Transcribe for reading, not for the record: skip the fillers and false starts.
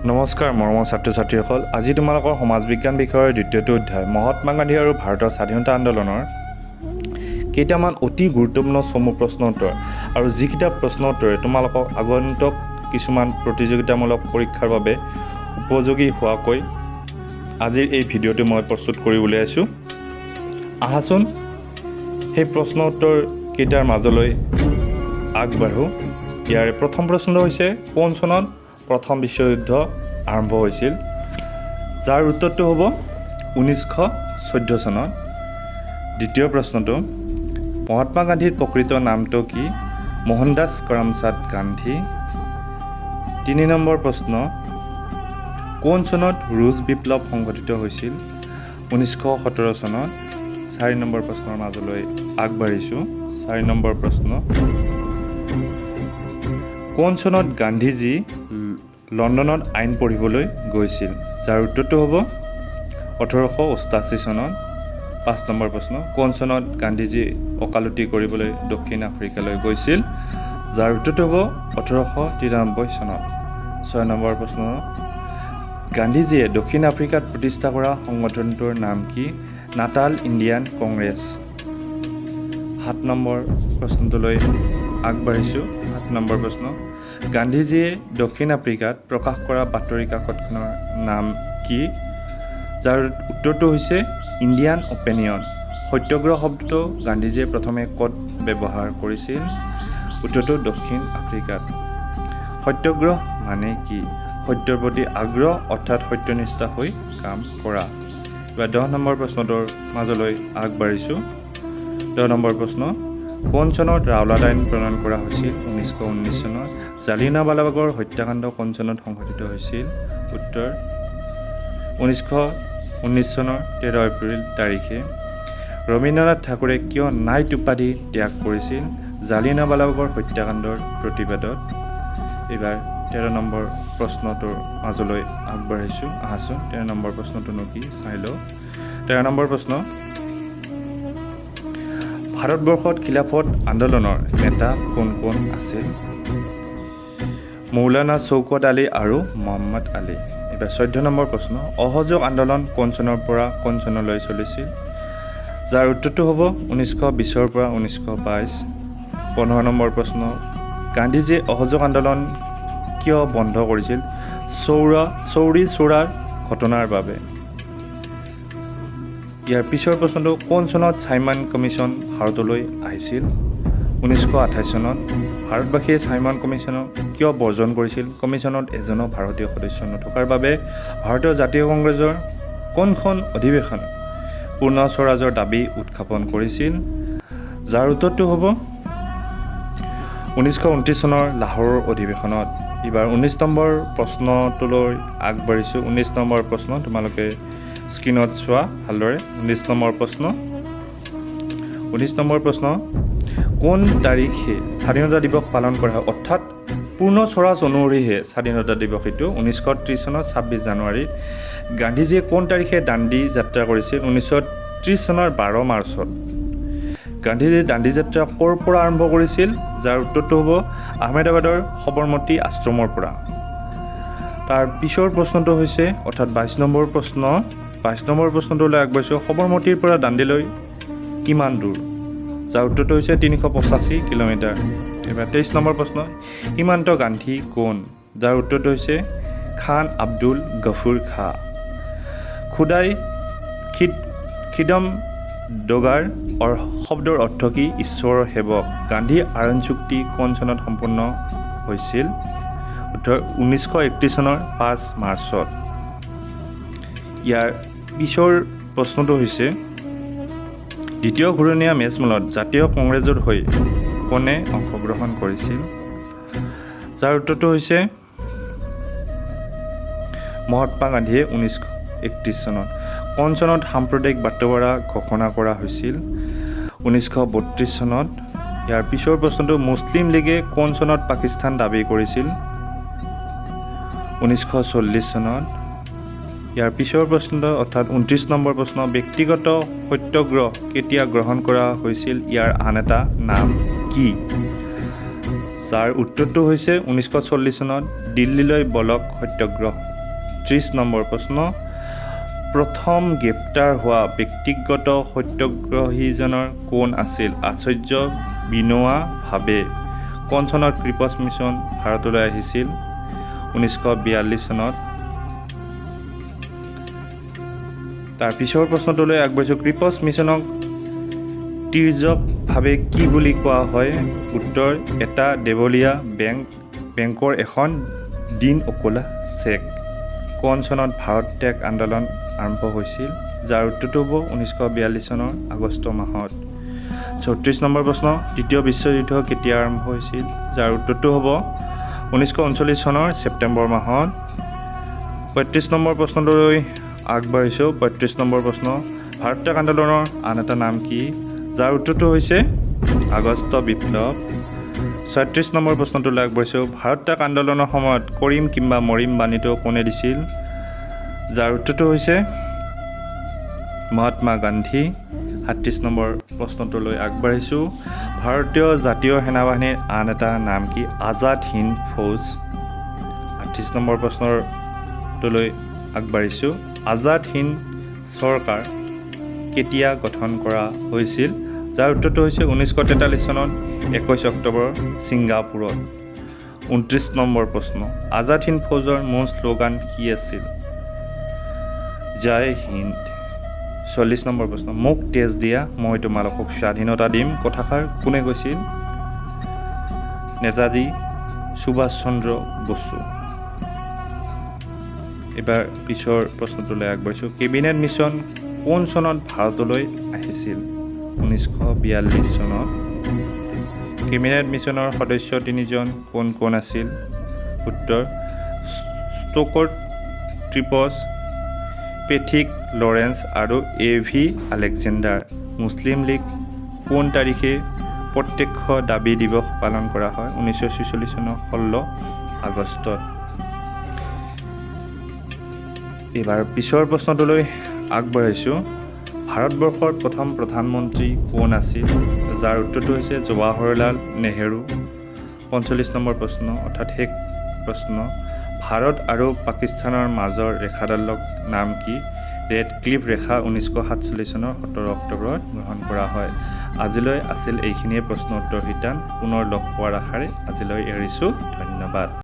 নমস্কাৰ মৰমৰ ছাত্ৰ ছাত্ৰীসকল, আজি তোমালোকৰ সমাজ বিজ্ঞান বিষয়ৰ দ্বিতীয়টো অধ্যায় মহাত্মা গান্ধী আৰু ভাৰতৰ স্বাধীনতা আন্দোলনৰ কেইটামান অতি গুৰুত্বপূৰ্ণ চমু প্ৰশ্ন উত্তৰ আৰু যিকেইটা প্ৰশ্ন উত্তৰে তোমালোকক আগন্তুক কিছুমান প্ৰতিযোগিতামূলক পৰীক্ষাৰ বাবে উপযোগী হোৱাকৈ আজিৰ এই ভিডিঅ'টো মই প্ৰস্তুত কৰি উলিয়াইছোঁ। আহাচোন, সেই প্ৰশ্ন উত্তৰ কেইটাৰ মাজলৈ আগবাঢ়োঁ। ইয়াৰে প্ৰথম প্ৰশ্নটো হৈছে, কোন চনত প্ৰথম বিশ্বযুদ্ধ আৰম্ভ হৈছিল? যাৰ উত্তৰটো হ'ব 1914 চনত। দ্বিতীয় প্ৰশ্নটো, মহাত্মা গান্ধীৰ প্ৰকৃত নামটো কি? মোহনদাস কৰমচাঁদ গান্ধী। তিনি নম্বৰ প্ৰশ্ন, কোন চনত ৰুছ বিপ্লৱ সংঘটিত হৈছিল? 1917 চনত। চাৰি নম্বৰ প্ৰশ্নৰ মাজলৈ আগবাঢ়িছোঁ। চাৰি নম্বৰ প্ৰশ্ন, কোন চনত গান্ধীজী লণ্ডনত আইন পঢ়িবলৈ গৈছিল? যাৰ উত্তৰটো হ'ব 1888 চনত। পাঁচ নম্বৰ প্ৰশ্ন, কোন চনত গান্ধীজী ওকালতি কৰিবলৈ দক্ষিণ আফ্ৰিকালৈ গৈছিল? যাৰ উত্তৰটো হ'ব 1893 চনত। ছয় নম্বৰ প্ৰশ্ন, গান্ধীজীয়ে দক্ষিণ আফ্ৰিকাত প্ৰতিষ্ঠা কৰা সংগঠনটোৰ নাম কি? Natal Indian Congress. সাত নম্বৰ প্ৰশ্নটোলৈ আগবাঢ়িছোঁ। সাত নম্বৰ প্ৰশ্ন, গান্ধীজীয়ে দক্ষিণ আফ্ৰিকাত প্ৰকাশ কৰা বাতৰি কাকতখনৰ নাম কি? যাৰ উত্তৰটো হৈছে ইণ্ডিয়ান অপিনিয়ন। সত্যাগ্ৰহ শব্দটো গান্ধীজীয়ে প্ৰথমে ক'ত ব্যৱহাৰ কৰিছিল? উত্তৰটো দক্ষিণ আফ্ৰিকাত। সত্যাগ্ৰহ মানে কি? সত্যৰ প্ৰতি আগ্ৰহ, অৰ্থাৎ সত্যনিষ্ঠা হৈ কাম কৰা। এইবাৰ 10 নম্বৰ প্ৰশ্নটোৰ মাজলৈ আগবাঢ়িছোঁ। 10 নম্বৰ প্ৰশ্ন, কোন চনত ৰাওলাট আইন প্ৰণয়ন কৰা হৈছিল? 1919 চনত। জালিয়ানৱালাবাগৰ হত্যাকাণ্ড কোন চনত সংঘটিত হৈছিল? উত্তৰ 1919 চনৰ 13 এপ্ৰিল তাৰিখে। ৰবীন্দ্ৰনাথ ঠাকুৰে কিয় নাইট উপাধি ত্যাগ কৰিছিল? জালিয়ানৱালাবাগৰ হত্যাকাণ্ডৰ প্ৰতিবাদত। এইবাৰ 13 নম্বৰ প্ৰশ্নটোৰ মাজলৈ আগবাঢ়িছোঁ। আহাচোন, 13 নম্বৰ প্ৰশ্নটোনো কি চাই লওঁ। 13 নম্বৰ প্ৰশ্ন, ভাৰতবৰ্ষত খিলাফত আন্দোলনৰ নেতা কোন কোন আছিল? মৌলানা চৌকত আলী আৰু মহম্মদ আলী। এইবাৰ 14 নম্বৰ প্ৰশ্ন, অসহযোগ আন্দোলন কোন চনৰ পৰা কোন চনলৈ চলিছিল? যাৰ উত্তৰটো হ'ব 1920ৰ পৰা 1922। 15 নম্বৰ প্ৰশ্ন, গান্ধীজীয়ে অসহযোগ আন্দোলন কিয় বন্ধ কৰিছিল? চৌৰি চৌৰাৰ ঘটনাৰ বাবে। ইয়াৰ পিছৰ প্ৰশ্নটো, কোন চনত চাইমন কমিশ্যন ভাৰতলৈ আহিছিল? 1928 চনত। ভাৰতবাসীয়ে চাইমন কমিশ্যনক কিয় বৰ্জন কৰিছিল? কমিশ্যনত এজনো ভাৰতীয় সদস্য নথকাৰ বাবে। ভাৰতীয় জাতীয় কংগ্ৰেছৰ কোনখন অধিৱেশন পূৰ্ণ স্বৰাজৰ দাবী উত্থাপন কৰিছিল? যাৰ উত্তৰটো হ'ব 1929 চনৰ লাহোৰৰ অধিৱেশনত। এইবাৰ 19 নম্বৰ প্ৰশ্নটোলৈ আগবাঢ়িছোঁ। 19 নম্বৰ প্ৰশ্ন তোমালোকে স্ক্ৰীণত চোৱা ভালদৰে। 19 নম্বৰ প্ৰশ্ন, 19 নম্বৰ প্ৰশ্ন, কোন তাৰিখে স্বাধীনতা দিৱস পালন কৰা হয়? অৰ্থাৎ পূৰ্ণ স্বৰাজ অনুসৰিহে স্বাধীনতা দিৱস এইটো 1930 চনৰ 26 জানুৱাৰীত। গান্ধীজীয়ে কোন তাৰিখে দাণ্ডি যাত্ৰা কৰিছিল? 1930 চনৰ 12 মাৰ্চত। গান্ধীজীয়ে দাণ্ডি যাত্ৰা ক'ৰ পৰা আৰম্ভ কৰিছিল? যাৰ উত্তৰটো হ'ব আহমেদাবাদৰ সবৰমতী আশ্ৰমৰ পৰা। তাৰ পিছৰ প্ৰশ্নটো হৈছে, অৰ্থাৎ 22 নম্বৰ প্ৰশ্ন, 22 নম্বৰ প্ৰশ্নটোলৈ আগবাঢ়িছোঁ। সবৰমতীৰ পৰা দাণ্ডিলৈ কিমান দূৰ? যাৰ উত্তৰটো হৈছে 385 কিলোমিটাৰ। এইবাৰ 23 নম্বৰ প্ৰশ্ন, সীমান্ত গান্ধী কোন? যাৰ উত্তৰটো হৈছে খান আব্দুল গফুৰ খা। খুদাই খিদম দগাৰ শব্দৰ অৰ্থ কি? ঈশ্বৰৰ সেৱক। গান্ধী আৰণ্য চুক্তি কোন চনত সম্পূৰ্ণ হৈছিল? উত্তৰ 1931 চনৰ 5 মাৰ্চত। ইয়াৰ পিছৰ প্ৰশ্নটো হৈছে, দ্বিতীয় ঘূৰণীয়া মেজমেলত জাতীয় কংগ্ৰেছৰ হৈ কোনে অংশগ্ৰহণ কৰিছিল? যাৰ উত্তৰটো হৈছে মহাত্মা গান্ধীয়ে 1931 চনত। কোন চনত সাম্প্ৰদায়িক বাটোৱাৰা ঘোষণা কৰা হৈছিল? 1932 চনত। ইয়াৰ পিছৰ প্ৰশ্নটো, মুছলিম লীগে কোন চনত পাকিস্তান দাবী কৰিছিল? 1940 চনত। ইয়াৰ পিছৰ প্ৰশ্নটো, অৰ্থাৎ 29 নম্বৰ প্ৰশ্ন, ব্যক্তিগত সত্যাগ্ৰহ কেতিয়া গ্ৰহণ কৰা হৈছিল? ইয়াৰ আন এটা নাম কি? যাৰ উত্তৰটো হৈছে 1940 চনত দিল্লীলৈ বলক সত্যাগ্ৰহ। 30 নম্বৰ প্ৰশ্ন, প্ৰথম গ্ৰেপ্তাৰ হোৱা ব্যক্তিগত সত্যাগ্ৰহীজনৰ কোন আছিল? আচাৰ্য বিনোৱা ভাবে। কোন চনত ক্ৰিপছ মিছন ভাৰতলৈ আহিছিল? 1942 চনত। তাৰ পিছৰ প্ৰশ্নটোলৈ আগবাঢ়িছোঁ। ক্ৰিপছ মিছনক তীৰ্যকভাৱে কি বুলি কোৱা হয়? উত্তৰ, এটা দেৱলীয়া বেংকৰ এখন দিন অকলা চেক। কোন চনত ভাৰত ত্যাগ আন্দোলন আৰম্ভ হৈছিল? যাৰ উত্তৰটো হ'ব 1942 চনৰ আগষ্ট মাহত। 34 নম্বৰ প্ৰশ্ন, দ্বিতীয় বিশ্বযুদ্ধ কেতিয়া আৰম্ভ হৈছিল? যাৰ উত্তৰটো হ'ব 1939 চনৰ ছেপ্টেম্বৰ মাহত। 35 নম্বৰ প্ৰশ্নটোলৈ আগবাঢ়িছোঁ। 35 নম্বৰ প্ৰশ্ন, ভাৰত ত্যাগ আন্দোলনৰ আন এটা নাম কি? যাৰ উত্তৰটো হৈছে আগষ্ট বিপ্লৱ। 36 নম্বৰ প্ৰশ্নটোলৈ আগবাঢ়িছোঁ। ভাৰত ত্যাগ আন্দোলনৰ সময়ত কৰিম কিম্বা মৰিম বাণীটো কোনে দিছিল? যাৰ উত্তৰটো হৈছে মহাত্মা গান্ধী। 37 নম্বৰ প্ৰশ্নটোলৈ আগবাঢ়িছোঁ। ভাৰতীয় জাতীয় সেনাবাহিনীৰ আন এটা নাম কি? আজাদ হিন্দ ফৌজ। 38 নম্বৰ প্ৰশ্নটোলৈ আগবাঢ়িছোঁ। আজাদ হিন্দ চৰকাৰ কেতিয়া গঠন কৰা হৈছিল? যাৰ উত্তৰটো হৈছে 1943 চনত 21 অক্টোবৰ ছিংগাপুৰত। 29 নম্বৰ প্ৰশ্ন, আজাদ হিন্দ ফৌজৰ মূল শ্লোগান কি আছিল? জয় হিন্দ। 40 নম্বৰ প্ৰশ্ন, মোক তেজ দিয়া মই তোমালোকক স্বাধীনতা দিম কথাষাৰ কোনে কৈছিল? নেতাজী সুভাষ চন্দ্ৰ বসু। এইবাৰ পিছৰ প্ৰশ্নটোলৈ আগবাঢ়িছোঁ। কেবিনেট মিছন কোন চনত ভাৰতলৈ আহিছিল? 1942 চনত। কেবিনেট মিছনৰ সদস্য তিনিজন কোন কোন আছিল? উত্তৰ, ষ্টকৰ্ট ট্ৰিপছ, পেথিক লৰেন্স আৰু A V Alexander. Muslim league কোন তাৰিখে প্ৰত্যক্ষ দাবী দিৱস পালন কৰা হয়? 1946 চনৰ 16 আগষ্টত। এইবাৰ পিছৰ প্ৰশ্নটোলৈ আগবাঢ়িছোঁ। ভাৰতবৰ্ষৰ প্ৰথম প্ৰধানমন্ত্ৰী কোন আছিল? যাৰ উত্তৰটো হৈছে জৱাহৰলাল নেহেৰু। 45 নম্বৰ প্ৰশ্ন অৰ্থাৎ শেষ প্ৰশ্ন, ভাৰত আৰু পাকিস্তানৰ মাজৰ ৰেখাডালক নাম কি? ৰেড ক্লিফ ৰেখা 1947 চনৰ 17 অক্টোবৰত গ্ৰহণ কৰা হয়। আজিলৈ আছিল এইখিনিয়ে প্ৰশ্ন উত্তৰ শিতান। পুনৰ লগ পোৱাৰ আশাৰে আজিলৈ এৰিছোঁ। ধন্যবাদ।